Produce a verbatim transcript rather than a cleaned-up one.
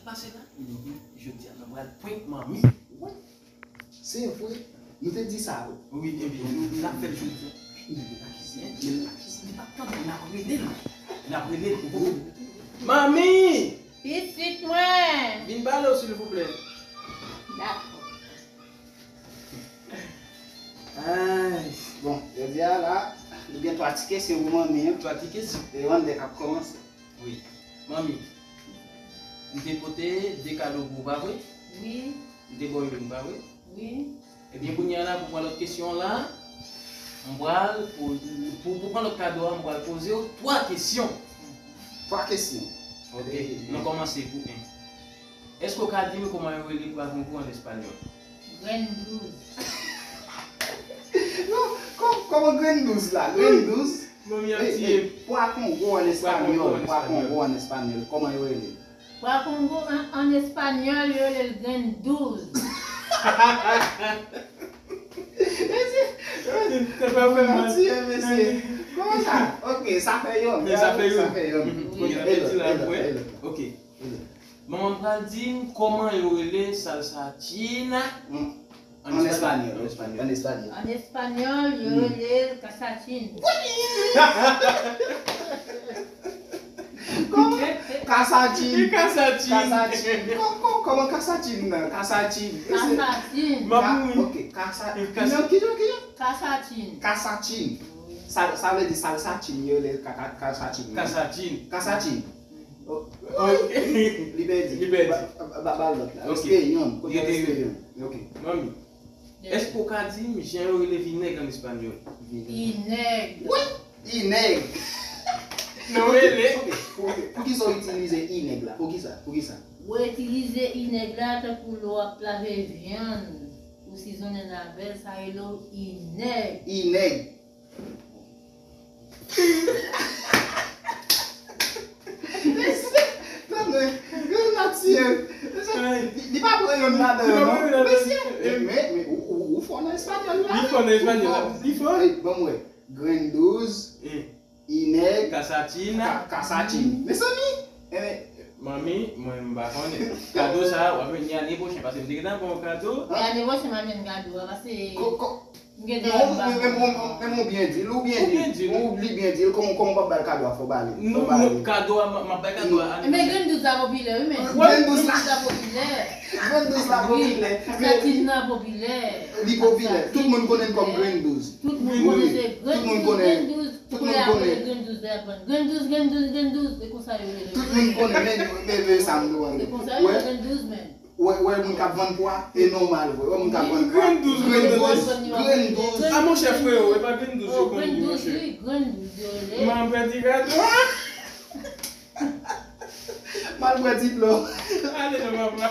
Pase la, jodi a nou pral prank manmi. Wi. Se vre. Nou te di sa, wi. Wi, ebyen, n ap fè l jodi a. Men l pa kize, men l pa kize, li p ap tande, n ap rele l. N ap rele l pou manmi! Pitit mwen! Vin pale w, silvouplè. Dakò. Ay, bon, jodi a la, nou gen twa ti kesyon pou manmi an. Twa ti kesyon? E Wander k ap kòmanse. Wi. Manmi, m te pote de kado pou ou, pa vre? Wi. M te ba w youn, pa vre? Wi. Ebyen, kounye a la, pou pran lòt kesyon la, m pral, pou, pou, pou pran lòt kado a, m pral poze w twa kesyon. Twa kesyon. Ok, nou kòmanse pou en. Èske w ka di m kòman yo rele pwa kongo an espanyòl? Grenn douz. Non, kò-, kòman grenn douz la? Grenn douz? Manmi ap tiye m. Pwa kongo an espanyòl, pwa kongo an espanyòl, kòman yo rele? Pwa kongo an, an espanyòl, yo rele l grenn douz. Mesye, mesye, mesye, kòman sa? Ok, sa fè yonn. Sa fè yonn. Sa fè yonn. Ok, n ap fè ti la pou wè. Ok. Manman m pral di m kòman yo rele salsa china an espanyòl. An espanyòl, an espanyòl. An espanyòl, yo rele l kasachin. Kòman? Kasachin. Kasachin. Kasachin. Kò-, kò-, kòman kasachin nan? Kasachin. Kasachin. M ap mouri. Ok, kasa-, kijan, kijan, kijan? Kasachin. Kasachin. Sa, sa vle di salsa chin, yo rele ka-, ka-, kasachin. Kasachin. Kasachin. Ok. Li pèdi. Li pèdi. Ba, ba, ba, ba l lòt la. Ok. Respè yonn. Kote respè yonn? Ok. Manmi, èske w ka di m jan yo rele vinèg an espanyòl? Vinèg. Inèg. Wi! Inèg. Non, rele. Ok, ok. Poukisa w itilize inèg la? Poukisa? Poukisa? Ou itilize inèg la tankou lè w ap lave vyann, ou sizonnen avè l, sa rele w inèg. Inèg. Mesye, tande, grenn la tiye. Mesye, li, li pa pran yonn ladan yo, non. Mesye, men, men, ou, ou, ou fò nan espanyòl la. Li fò nan espanyòl la. Li fò. Ey, ban m wè. Grenn douz, inèg, kasachin. Ka-, kasachin. Mezanmi, eh, men, manmi, mwen m pa konnen. Kado sa a, w ap jwenn li ane pwochen, paske m te gentan ba w kado. Men ane pwochen, m ap jwenn kado a, paske m gentan ba w. Non, men, men, men, men, men ou byen di l, ou byen di l. Ou byen di l. Ou li byen di l, kòman, kòman w p ap ba l kado a, fò w ba li. Non, non, kado a, m, m ap bay kado a ane pwochen. Men grenn douz la popilè, wi, men. Grenn douz la. Grenn douz la popilè. Wi, kasachin nan popilè. Li popilè. Tout moun konnen l kòm grenn douz. Tout moun konnen se grenn douz, grenn douz. Tout moun konnen. Grenn douz, grenn douz, grenn douz, grenn douz, se konsa yo rele. Tout moun konnen, men, men, men sa m di w an. Se konsa yo rele grenn douz, men. Wè, wè, moun k ap vann pwa, e nòmal vre. Wè, moun k ap vann pwa. Grenn douz, grenn douz. Grenn douz. A, monchè, freyo, e pa grenn douz yo konn di, monchè. Grenn douz, wi, grenn douz yo rele. M al pran ti kado. M al pran ti dlo. Ale non, papa.